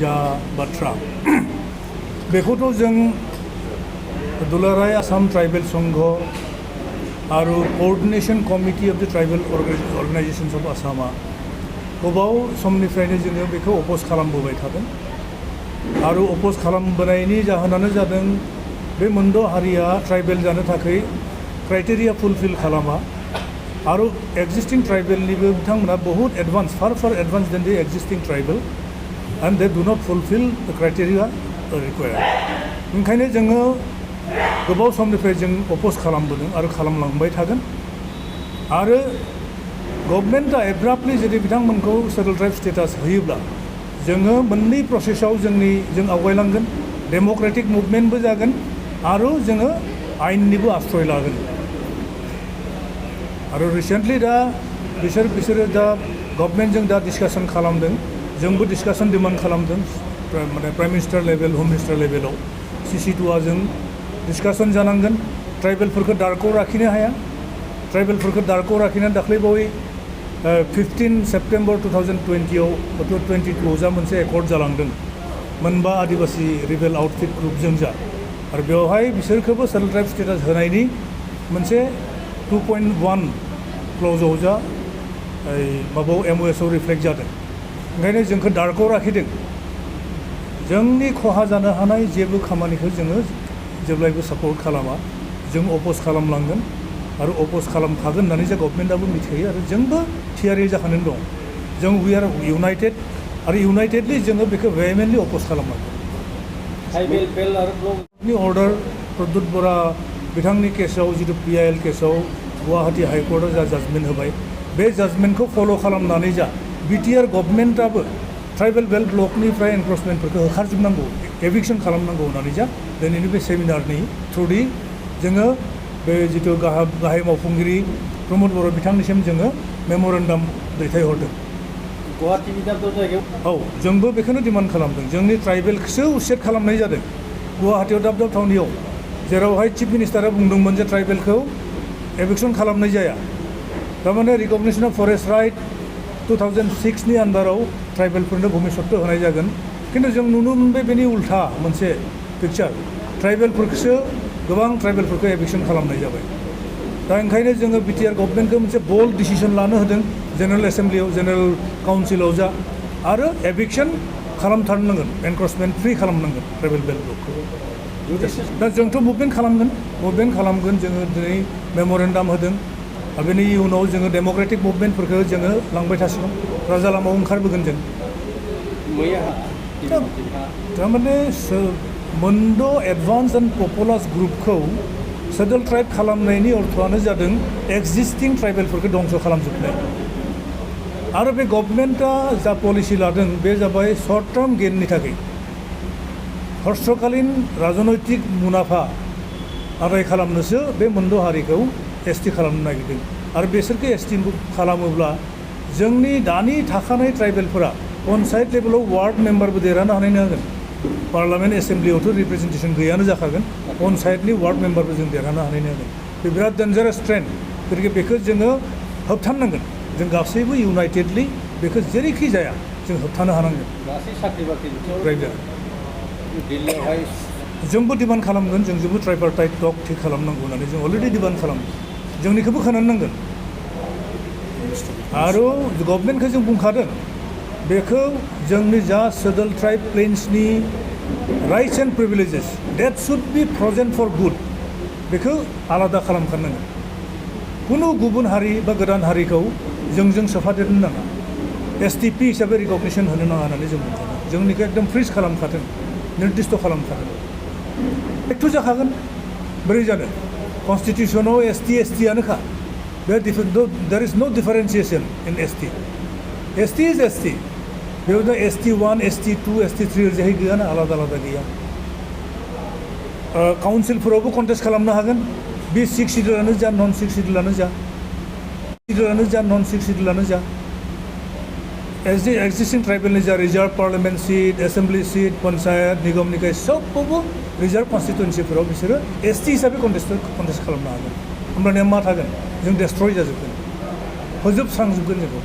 जा बाथ्रा बेखौथ' जों दुलाराय आसाम ट्राइबेल संघ आरो कोअर्डिनेशन कमिटि अफ द ट्राइबेल अर्गेनाइजेशन्स अफ आसामा गोबाव समनिफ्रायनो जोङो बेखौ अपोज खालामबोबाय थादों आरो अपोज खालामबोनायनि जाहोनानो जादों बे मोनद' हारिया ट्राइबेल जानो थाखाय क्राइटेरिया फुलफिल खालामा आरो एक्जिस्टिं ट्राइबेलनिबो बिथांमोना बहुत एडभान्स फार एडभान्स देन द एक्जिस्टिं tribal and they do not fulfil the criteria required ओंखायनो जोङो गोबाव समनिफ्राय जों अपोज खालामबोदों आरो खालामलांबाय थागोन आरो गभर्नमेन्टआ एब्राप्टलि जुदि बिथांमोनखौ सेटेल ट्राइब स्टेटास होयोब्ला जोङो मोननै प्रसेसआव जों आवगायलांगोन डेम'क्रेटिक मुभमेन्टबो जागोन आरो जोङो आयेननिबो आश्रय लागोन आरो रिसेन्टलि दा बिसोरो दा गभर्नमेन्टजों दा डिसकासन खालामदों जोंबो डिसकासन डिमान्ड खालामदों माने प्राइम मिनिस्टार लेभेल होम मिनिस्टार लेभेलाव CC2आ जों डिसकासन जानांगोन ट्राइबेलफोरखौ दारकआव लाखिनो हाया ट्राइबेलफोरखौ दारकआव लाखिनानै दाख्लैबावै 15 सेप्टेम्बर 2020आव 22 जा मोनसे एकर्ड जालांदों मोनबा आदिबासी रिबेल आउटफिट ग्रुपजों जा आरो बेवहाय बिसोरखौबो सेटेल ट्राइब स्टेटास होनायनि मोनसे 2.1 क्ल'जआव जा माबायाव MOSआव रिफ्लेक्ट जादों ओंखायनो जोंखौ दारकआव लाखिदों जोंनि खहा जानो हानाय जेबो खामानिखौ जोङो जेब्लायबो सापर्ट खालामा जों अपोज खालामलांगोन आरो अपोज खालामखागोन होननानै जा गभर्नमेन्टआबो मिथिखायो आरो जोंबो थियारि जाखानानै दं जों वी आर इउनाइटेड आरो इउनाइटेडलि जोङो बेखौ भेहेमेन्टलि अपोज खालामनांगोन अर्डार प्रद्युत बरा बिथांनि केसआव जितु PIL केसआव गुवाहाटी हाइकर्टआ जा जाजमेन्ट होबाय बे जाजमेन्टखौ फल' खालामनानै जा BTR गभर्नमेन्टआबो ट्राइबेल बेल्ट ब्लकनिफ्राय एनक्रचमेन्टफोरखौ होखारजोबनांगौ एभिक्सन खालामनांगौ होननानै जा दिनैनि बे सेमिनारनि थ्रुयै जोङो बे जितु गाहाय मावफुंगिरि प्रमद बर' बिथांनिसिम जोङो मेम'रेन्डाम दैथायहरदों गुवाहाटीनि दाब दाब जायगायाव जोंबो बेखौनो डिमान्ड खालामदों जोंनि ट्राइबेलखौसो उसेट खालामनाय जादों गुवाहाटीयाव दाब दाब थावनियाव जेरावहाय चिफ मिनिस्टारा बुंदोंमोन जे ट्राइबेलखौ एभिक्सन खालामनाय जाया थारमाने रिकगनिशन अफ फरेस्ट राइट 2006 नि आन्दाराव ट्राइबेलफोरनो भूमि सत्व होनाय जागोन किन्तु जों नुनो मोनबाय बेनि उल्था मोनसे पिक्चार ट्राइबेलफोरखौसो गोबां ट्राइबेलफोरखौ एभिक्सन खालामनाय जाबाय दा ओंखायनो जोङो BTR गभर्नमेन्टखौ मोनसे बोल्ड डिसिसन लानो होदों जेनेरेल एसेम्ब्लियाव जेनेरेल काउन्सिलाव जा आरो एभिक्सन खालामथारनांगोन एनक्रचमेन्ट फ्रि खालामनांगोन ट्राइबेल बेल्ट ब्लकखौ दा जोंथ' मुभमेन्ट खालामगोन जोङो दिनै मेम'रेन्डाम होदों आरो बेनि उनाव जोङो डेम'क्रेटिक मुभमेन्टफोरखौ जोङो लांबाय थासिगोन राजा लामायाव ओंखारबोगोन जों थारमाने मोनद' एडभान्स एन्ड पपुलास ग्रुपखौ सेटेल ट्राइब खालामनायनि अर्थआनो जादों एक्जिस्टिं ट्राइबेलफोरखौ दंस' खालामजोबनाय आरो बे गभर्नमेन्टआ जा पलिसि लादों बे जाबाय सर्ट टार्म गेननि थाखाय हर्सकालीन राजनैतिक मुलाम्फा आदाय खालामनोसो बे मोनद' हारिखौ ST खालामनो नागिरदों आरो बिसोरखौ ST खालामोब्ला जोंनि दानि थाखानाय ट्राइबेलफोरा पन्सायत लेभेलाव वार्ड मेम्बारबो देरहानो हानाय नङागोन पार्लामेन्ट एसेम्ब्लियावथ' रिप्रेजेन्टेसन गैयानो जाखागोन पन्सायतनि वार्ड मेम्बारबो जों देरहानो हानाय नङागोन बे बिराद डेन्जारास ट्रेन्ड गतिके बेखौ जोङो होबथानांगोन जों गासैबो इउनाइटेडलि बेखौ जेरैखि जाया जों होबथानो हानांगोन जोंबो डिमान्ड खालामगोन जोंबो ट्राइपारटाइट टक थिक खालामनांगौ होननानै जों अलरेडि डिमान्ड खालामदों जोंनिखौबो खोनानो नांगोन आरो गभर्नमेन्टखौ जों बुंखादों बेखौ जोंनि जा सेटेल ट्राइब प्लेन्सनि rights and privileges that should be frozen for good बेखौ आलादा खालामखानांगोन कुनु गुबुन हारि बा गोदान हारिखौ जोंजों सोफादेरनो नाङा STP हिसाबै रिकगनिसन होनो नाङा होननानै जों बुंखादों जोंनिखौ एकदम फ्रिज खालामखादों निर्दिष्ट खालामखादों एकथ' जाखागोन बोरै जानो कन्स्टिटिउसनाव ST STआनोखा देयर इज नो डिफारेन्सिएसन इन ST इज ST बेयावनो ST1 ST2 ST3 ओरैहाय गैयाना आलादा गैया काउन्सिलफोरावबो कन्टेस्ट खालामनो हागोन बे 6 सिडुलानो जा नन 6 सिडुलानो जा एक्जिस्टिं ट्राइबेलनि जा reserve parliament seat assembly seat panchayat निगम निकाय सबखौबो रिजार्भ कन्स्टिटुवेन्सिफोराव बिसोरो ST हिसाबै कन्टेस्ट खालामनो हागोन होमब्लानिया मा थागोन जों डेस्ट्रय जाजोबगोन फोजोबस्रांजोबगोन जोंखौ